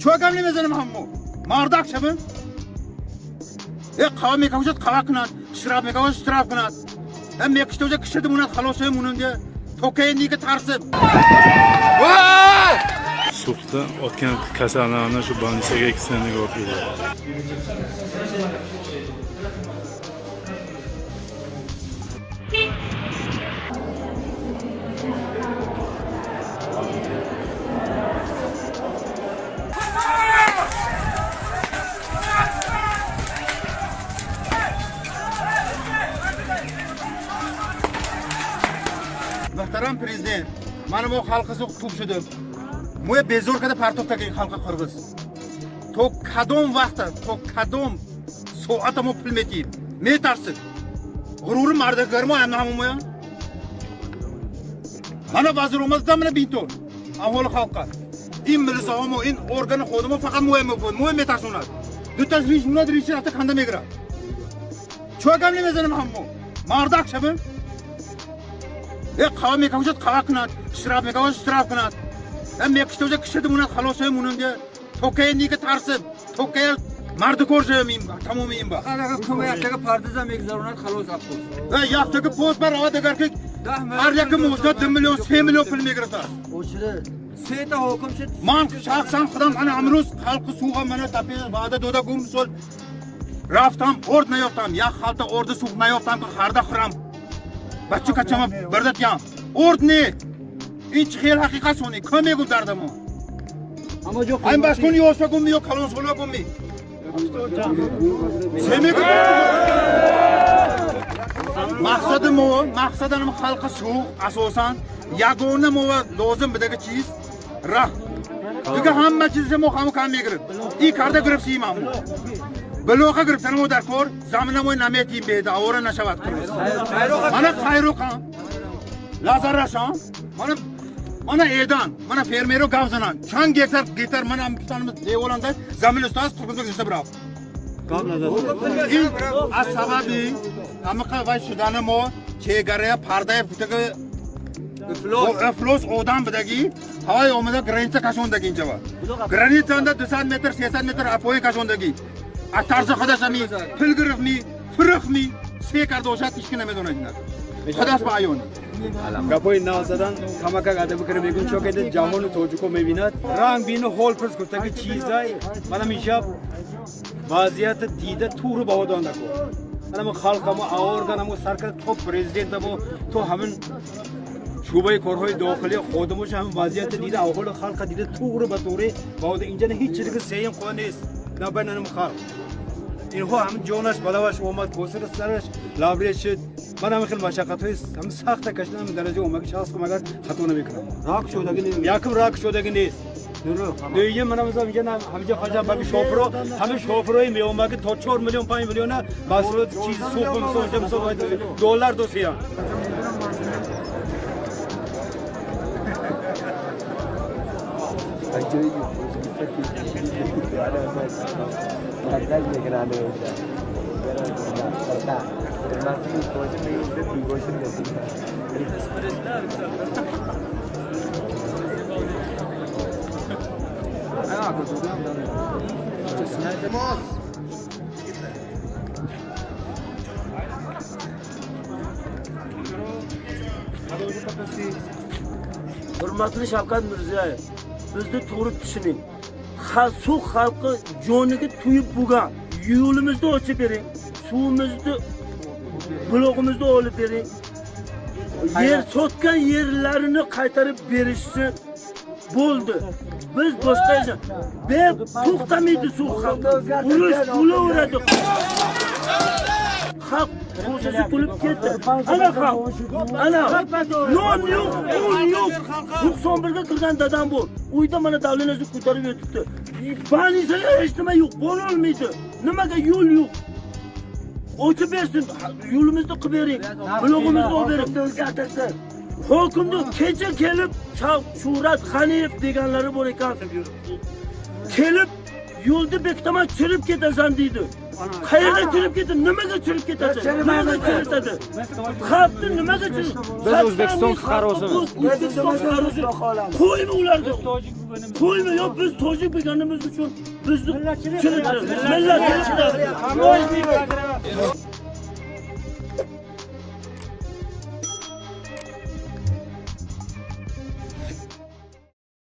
Чӯ гап намезанем ҳаммо? Мардак шавем? Э қава мекавшад, қава кунад, штраф мекавшад, штраф кунад. Э мекиштавша, кишида монад, халос шавем унунда. Токаи ника тарсib. Suxda otgan kasallarni shu больница ga ekstreniga olib keladi. Muhtaram prezident, mana bu xalqi suq tupshidim. Moya bezor kada partofdagi xalqi qirg'iz. То кадом вақта, то кадом соата мо пул метиҳем? Метарсид. Ғурури мардакгари мо ҳам ҳамон. Mana vazir омадам, mana бинтон. Аҳволи халққа. Ин милисаҳо мо, ин органи ходимо фақат моя моя метарсонад. Дуташ риш монад, риши рафта канда мегирад. Чӯ гап намезанем ҳаммо? Мардак шавем? Э қава мекавшад, қава кунад, штраф мекавшад, штраф кунад. Э мекиштавша, кишида монад, халос шавем унунда. Токаи ника тарсib, токаи мардикор шавем ин тамоми ин ба. Яктага пардаза мегузаронад, халос, аппос. Э яктаги пост бар равад, агар ки ҳар яки мошина 2 миллион, 3 миллион пул мегирифтааст. Сета ҳоким шуд. Ман шахсан худам ана амрӯз халқи суға мана тапи ваъда дода гум мисол рафтам, орд наёфтам, як халта орди сух наёфтам, ки харда хӯрам. Бача качама бирдатям. Орд не. Ин чӣ хел ҳақиқат сони? Кӣ мегуфт дардамо? Айн башкун ёшба гумми ё калонсола гумми? Се мегуфт? Мақсади мо, мақсади халқи суғ асосан ягона мо лозим бидаги чиз раҳ. Дига ҳама чиза мо ҳамо кам мегирифт. И карда гирифтим ҳамо. Блока гирифтани мо дар кор, замина мо наметиҳем беда, авора нашавад қирғиз. Мана Қайроқам, Лазарашам, мана Эдан, мана фермеро гап зананд. Чанд гектар гектар мана ҳампитанimiz деволанда замин устааст, қирғизга гирифта бирав. Ин аз сабаби ҳамақа вай шудани мо чегарая пардая гуфтаги ифлос одам бидагӣ ҳавай омада граница кашондагӣ инҷава. Границанда 200 метр, 300 метр апои кашондагӣ. Аз тарси худаш ами пул гирифтми, фурӯхтми, се карда бошад, ҳеч ки намедонад инак. Худаш ба аёни. Гапои нав задан камакак адаб кара мегӯн, чо кайда ҷаҳону тоҷико мебинад, ранг бину ҳол пурс гуфтаги чизай. Манам ишаб вазъията дида туру баҳо дондаку. Манам халқамо органамо сар кард то президентамо, то ҳамин шӯъбаи корҳои дохилӣ ходимош ҳамин вазъията дида, аҳволи халқа дида, туғру ба туғри баҳо. Инҷа ҳеҷ чизе ки сеюм қувва нест на байнанам халқ. Инҳо ҳамин ҷонаш балаваш омад, косира сараш лабрез шуд. Ман ҳамин хел машаққатҳои ҳамин сахта кашидан дараҷа омаги шахс кум, агар хато намекунам. Рак шудаги нест. Якум, рак шудаги нест. Дуюм, мана мисол инҷа ҳаминҷа фаҷа баги шофуро, ҳамин шофурои меомаги то 4 миллион, 5 миллиона маҳсулот чизи суқ, мисол инҷа мисол доллар досиян. Hurmatli Shavkat Mirziyoyev, bizni to'g'ri tushuning. Suv xalqi joniga tuyib bo'lgan. Yo'limizni ochib bering, suvimizni, bulog'imizni olib bering. Yer sotgan yerlarini qaytarib berishsin. Bo'ldi. Biz boshqa ber to'xtamaydi suv xalqi. Urush bo'laveradi. Xalq ko'chasi to'lib ketdi. Ana xalq. Ana non yo'q, un yo'q. 91 ga kirgan dadam bu. Uyda mana давление si ko'tarib yotibdi. Больница ga hech nima yo'q, borolmaydi. Nimaga yo'l yo'q? Ochib bersin, yo'limizni qilib bering. Bulog'imizni olib bering. O'zgartirsin. Hokimni kecha kelib Shuhrat G'aniyev deganlari bor ekan. Kelib yo'lni bekitaman, chirib ketasan deydi. Qayerda chirib ketdi? Nimaga chirib ketadi? Nimaga chiritadi? Xalqni nimaga chirib? Biz O'zbekiston fuqarosimiz. O'zbekiston fuqarosi. Qo'yma ularga. Qo'yma, yo'q, biz tojik bo'lganimiz uchun bizni chiritadi. Millat chiritadi.